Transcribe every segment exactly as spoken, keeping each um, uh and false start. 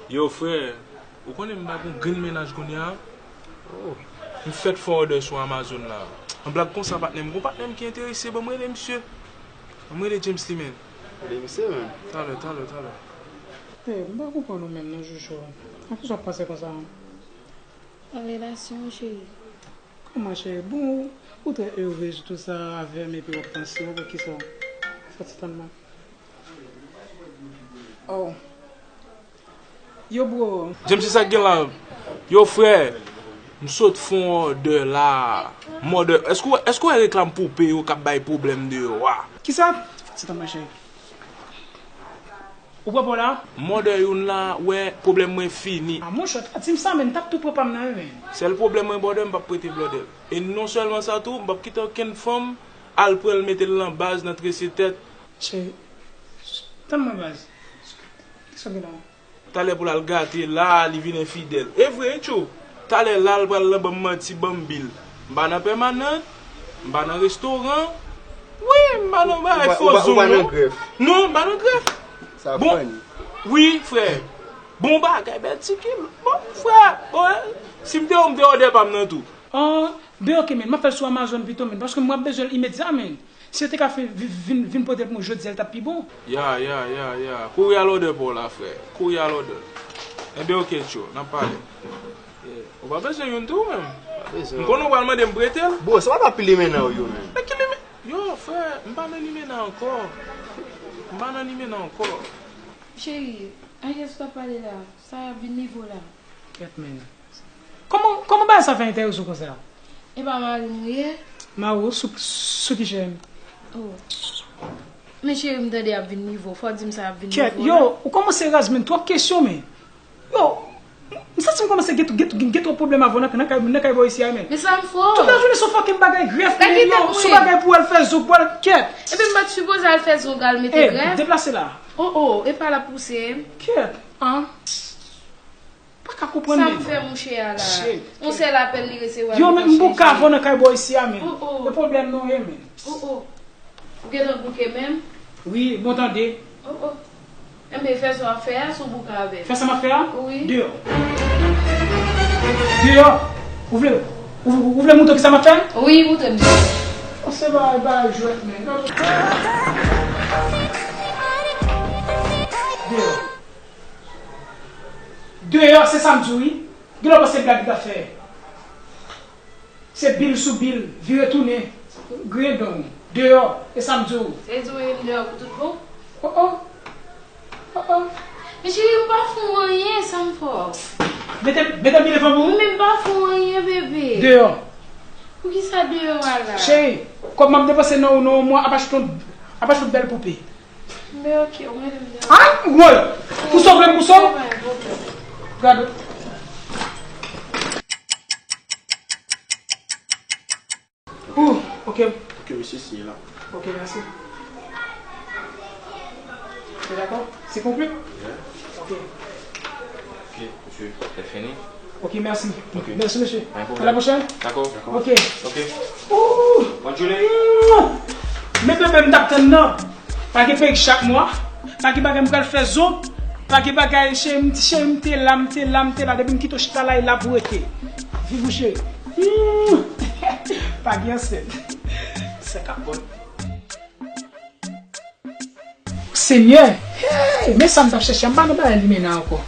Yo, frè, ou konnen m pa gon grenn mennaj kounye a? Oh. M fèk fè òdè sou Amazon la. An blag konsa, patnè m, gon patnè m ki enterese, ban m rele misye. Ban m rele James li menm. Rele misye menm. Talè, talè, talè. Hey, m pa konprann ou menm non, Jojo. An ki sa w ap panse konsa? An relasyon, cheri. Kòman, cheri? Bon, ou trè erez tou sa avè m epi w ap panse, ou pou kisa? Fò ti tann mwen. Oh. Yo, bro. James, se sa k gen la? Yo, frè, m sot fè yon òdè la. M òdè, èske w, èske w wè reklam poupe yo k ap bay pwoblèm deyò a? Kisa? Fò ti tann mwen, cheri. Ou pran pa w la? M òdè youn la, wè, pwoblèm mwen fini. A monchè, w t ap di m sa, men m t ap tou pran pa m nan, wi, men. Sèl pwoblèm mwen, brother, m p ap prete l, brother. E non sèlman sa tou, m p ap kite okenn fanm al pran l mete l nan baz, nan trese tèt. Cheri, tann mwen, baz. Kisa w gen la? Talè pou l al gate la, li vin enfidèl. E vre, wi, tchou. Talè la, l pral nan ban m manti, ban m bil. M pa nan pèmanant, m pa nan restoran. Wi, m pa nan bagay fò zong, non. Non, m pa nan grèf. Bon, wi, frè. Bon bagay, bèl ti kib. Bon, frè, bon, si m te ou, m te òdè pa m nan tou. An, ben ok, men, m ap fè l sou Amazon pito, men, paske m ap bezwen l imedya, men. Si yo te ka fè, vi-, vin, vin pote l pou mwen jodi a, l t ap pi bon. Ya, ya, ya, ya. Kouri al òdè pa w la, frè. Kouri al òdè. Enben, ok, tchou, n ap pale. Yeah. Ou pa bezwen youn tou, menm? Pa bezwen. M konnen w pral mande m prete l. Bro, se pa anpil limena w yo, menm. Men ki limena? Yo, frè, m pa nan limena ankò. M pa nan limena ankò. Cheri, a kiyès w ap pale la? Sa y ap vin nivo la. Kèt, men. Kòman, kòman bagay sa fè enterese w konsa? E pa mari m ou ye? Mari w sou, sou ki chèn? Oh. Men cheri m tande ap vin nivo, fò w di m sa ap vin nivo la. Kèt, yo, ou kòmanse raz, men, twòp kesyon, men. Yo, m santi m kòmanse gen, gen, gen, gen twòp pwoblèm avè w nan, nan kay, nan kay bò isi a, men. Men sa m fè w? Tout lajounen se yon fucking bagay grèf, men, yo, se yon bagay pou w al fè zo, pou w al kèt. Ebyen m pa t sipoze al fè zo, al mete grèf? Deplase la. Oh, oh, e pa la pouse. Kèt, an. Pa ka konprann menm. Sa m fè mouche a la? Yon sèl apèl li resevwa. Yo, men m bouke avè w nan kay bò isi a, men. Oh, oh. E pwoblèm nou ye, men. Oh, oh. Ou gentan bouke menm? Wi, bon tande. Oh, oh. Enben, fè sa w ap fè a, si w bouke avè m. Fè sa m ap fè a? Wi. Deyò. Deyò. Ou vle, ou, ou vle moutre w kisa m ap fè? Wi, moutre m deyò. Oh, se bagay, bagay jwèt, men. Deyò. Deyò, se sa m di w, wi. Gen lè w panse blag li t ap fè. Se bil sou bil, vire tounen, griyen dan w. Deyò, e sa m di w. Se di w rele m deyò pou tout bon? Oh, oh. Oh, oh. Men cheri, m pa fè w anyen, sa m fè w? Mete, mete m devan pou ou. Men m pa fè w anyen, bebe. Deyò. Poukisa deyò a la? Cheri, kòb m ap depanse nan ou nan yon mwa, apa chouton, apa chouton bèl poupe. Men ok, ou mete m deyò. Ay, woy! Pou sove m, pou sove. Gade. Ouh, ok. Ok, mesye, siyen la. Ok, mèsi. Ou dakò? Se konkli? Yeah. Ok. Ok, mesye, se fini. Ok, mèsi. Ok. Mèsi, mesye. Pa gen pwoblèm. A la pwochèn. Dakò. Ok. Ok. Ouh! Bonne journée. Men bebe m t ap tann nan. Pa gen perik chak mwa. Pa gen bagay m pral fè zo. Pa gen bagay cheri m, cheri m te la, m te la, m te la. Depi m kite w chita la, e la pou rete. Viv ou cheri. Pa gen ansent. Sa kapot. Senyè, hey, men sa m t ap chèche a, m pa nan bagay limena ankò.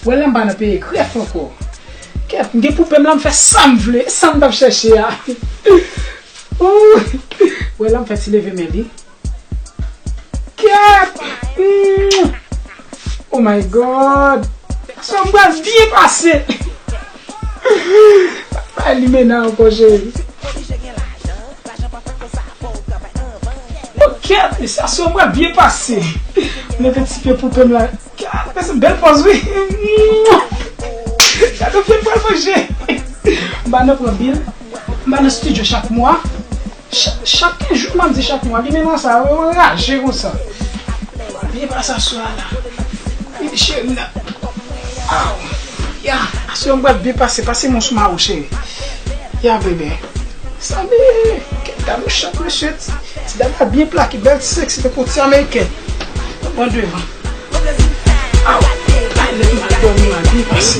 Wè la m pa nan peye grèf ankò. Kèt, m gen poupe m la, m fè sa m vle, sa m t ap chèche a. Ooh, wè la m fè ti leve men li. Kèt! Mm. Oh my God! Sa m pral byen pase! Pa limena ankò, cheri. Oh, kèt, mesye, aswè mwen byen pase. Mete ti pye pou pè m la. Kèt, mesye, bèl pòz, wi. Gade yon pye m pral manje. M pa nan pran bil. M pa nan estidyo chak mwa. Cha-, chak kenz jou, m ap di chak mwa. Limena sa, yo anraje konsa. Byen pase aswè a la. Wi, cheri m la. Aw. Ya, aswè m pral byen pase. Pase men w sou mari w, cheri. Ya, bebe. Sa byen. Kèt dam yo chak, mesye. Ti, ti dam la byen plake, bèl ti seksi, tankou ti amerikèn. Pran devan. Aw. Ay, lève m la. Dòmi mal byen pase.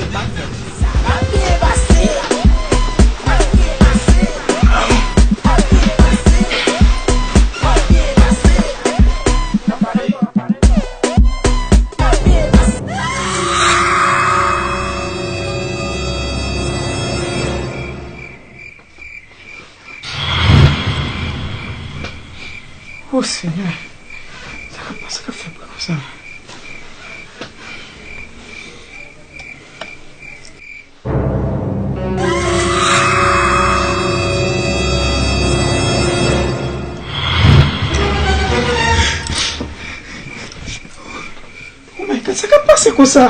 O Senyè, sa k ap pase, sa k ap fè m konsa? Oh my God, sa k ap pase konsa?